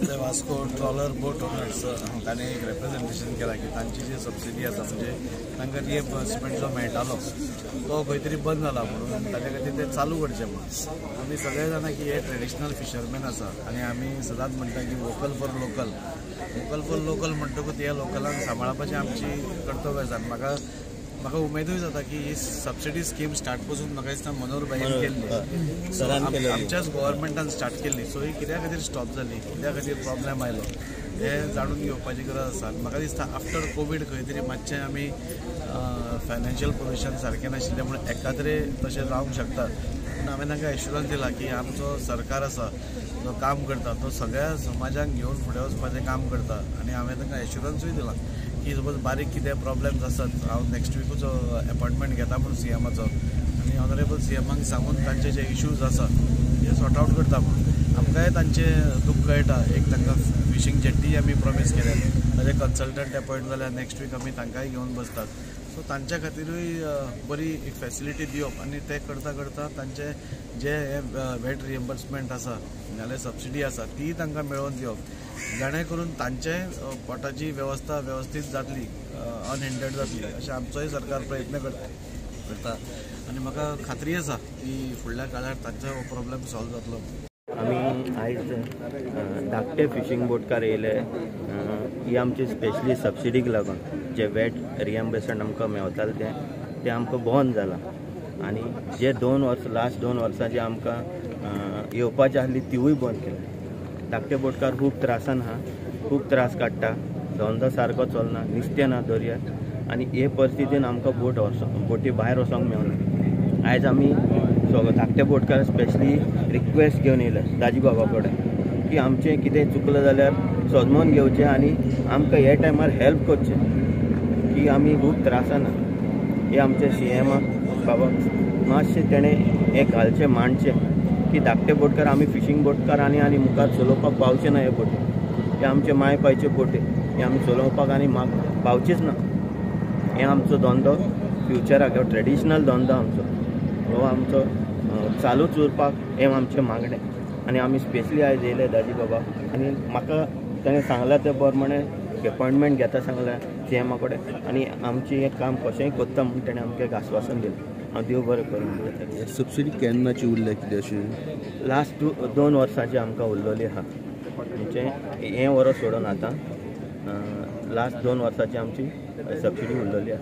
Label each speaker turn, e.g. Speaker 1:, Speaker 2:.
Speaker 1: ते वास्को ट्रॉलर बोट ओनर्स ताणें एक रेप्रेजेंटेशन केलां की तांची जी सबसिडी आसा म्हणजे तांकां रिएम्बर्समेंट जो मेळटालो तो खंय तरी बंद जाला म्हणून ताच्या खातीर ते चालू करचे म्हणून. आमी सगळे जाणा की हे ट्रेडिशनल फिशरमॅन आसा आनी आमी सदांच म्हणटा की vocal for local, vocal for local म्हणटकूच ह्या लोकलांक सांबाळपाचें आमची कर्तव्य आसा. म्हाका म्हाका उमेदूय जाता की ही सबसिडी स्कीम स्टार्ट पासून म्हाका दिसता मनोहर भाईन केल्ली, आमच्याच गव्हर्मेंटान स्टार्ट केल्ली. सो ही कित्या खातीर स्टॉप जाली, कित्या खातीर प्रॉब्लेम आयलो हें जाणून घेवपाची गरज आसा. म्हाका दिसता आफ्टर कोवीड खंय तरी मातशें आमी फायनान्शियल पोजिशन सारकें नाशिल्लें म्हणून एकाद्रे तशें जावंक शकता. पूण हांवें तांकां एश्युरन्स दिला की आमचो सरकार आसा जो काम करता तो सगळ्या समाजाक घेवन फुडें वचपाचें काम करता आनी हांवें तांकां एश्युरन्सूय दिला की सपोज बारीक कितें प्रॉब्लेम्स आसत हांव नॅक्स्ट विकूच अपॉयंटमेंट घेता म्हूण सीएमाचो आनी ऑनरेबल सीएमाक सांगून तांचे जे इश्यूज आसा ते सॉर्ट आवट करता म्हणून. आमकांय तांचें दूख कळटा. एक तांकां फिशींग जेट्टी आमी प्रॉमीस केल्या, ताजे कन्सल्टंट अपॉयंट जाल्यार नॅक्स्ट वीक आमी तांकांय घेवन बसतात. सो तांच्या खातीरूय बरी एक फॅसिलिटी दिवप आनी ते करता करता तांचे जे हे वॅट रिएम्बर्समेंट आसा नाल्यार सबसिडी आसा ती तांकां मेळोवन दिवप, जाणे करून तांचे पोटाची वेवस्था वेवस्थीत जातली, अनहिंडर्ड जातली अशें आमचोय सरकार प्रयत्न करता आनी म्हाका खात्री आसा की फुडल्या काळार तांचो हो प्रॉब्लेम सॉल्व जातलो.
Speaker 2: आमी आयज धाकटे फिशींग बोटकार येयले ही आमची स्पेशली सबसिडीक लागून जे वॅट रिएम्बर्समेंट आमकां मेवतालें तें आमकां बंद जालां आनी जे 2 वर्स लास्ट 2 वर्सां जे आमकां येवपाची आसली तिवूय बंद केली. धाकटे बोटकार खूब त्रासान आहा, खूब त्रास काडटा, धंदो सारको चलना, नुस्तें ना दर्यार आनी हे परिस्थितीन आमकां बोटी भायर वचोंक मेळना. आयज आमी सगळे धाकटे बोटकार स्पेशली रिक्वेस्ट घेवन येयले दाजी बाबा कडेन की आमचें कितें चुकलें जाल्यार सोजमोन घेवचें आनी आमकां ह्या टायमार हेल्प करचें की आमी खूब त्रासान आहा. हे आमचे सीएमाक बाबा मातशें तेणें हें घालचें मांडचें की धाकटे बोटकार आमी फिशींग बोटकार आनी आनी मुखार चलोवपाक पावचे ना. हे बोटी हे आमचे माय पायचे बोटी हे आमी चलोवपाक आनी पावचेच ना. हे आमचो धंदो फ्युचराक ट्रेडिशनल धंदो आमचो हो आमचो चालूच उरपाक हें आमचें मागणें आनी आमी स्पेशली आयज येयले दाजी बाबा आनी म्हाका ताणें सांगलां तें प्रमाणे अपॉयंटमेंट घेता सांगलां सीएमा कडेन आनी आमचें हें काम कशेंय करता म्हूण ताणें आमकां एक आस्वासन दिलें. हांव देव बरें करूं म्हणटा.
Speaker 3: सबसिडी केन्नाची उरल्या कितें अशी?
Speaker 2: लास्ट 2 वर्सांची आमकां उरलेली आहा, म्हणजे हें वर्स सोडून आतां लास्ट 2 वर्सांची आमची सबसिडी उरलेली आसा.